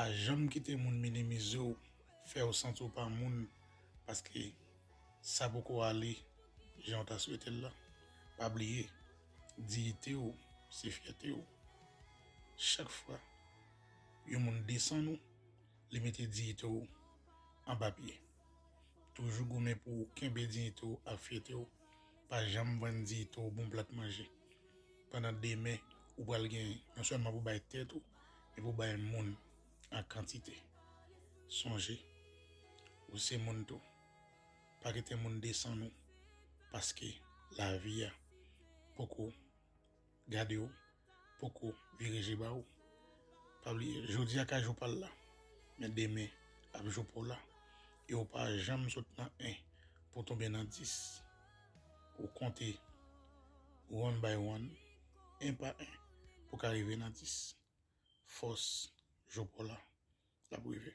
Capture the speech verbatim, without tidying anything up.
Pa janm kite moun minimize w, fè w santi w pa moun, paske sa poko ale jan w ta swete l la. Pa bliye, diyite w se fyète w. Chak fwa yon moun desann ou, li mete diyite w anba pye. Toujou goumen pou w kenbe diyite w ak fyète w. Pa janm vann diyite w pou yon plat manje. Pandan demen, ou pral gen non sèlman pou bay tèt ou, men pou bay moun an kantite. Sonje, ou se moun tou. Pa kite moun desann ou, paske lavi a poko gade w, poko vire je ba ou. Pa bliye, jodi a ka jou pa l la, men demen ap jou pa w la. E w pa janm sot nan en pou w tonbe nan dis. Ou konte one by one, en pa en, pou w ka rive nan dis. Fòs, jou pa w la, l ap rive.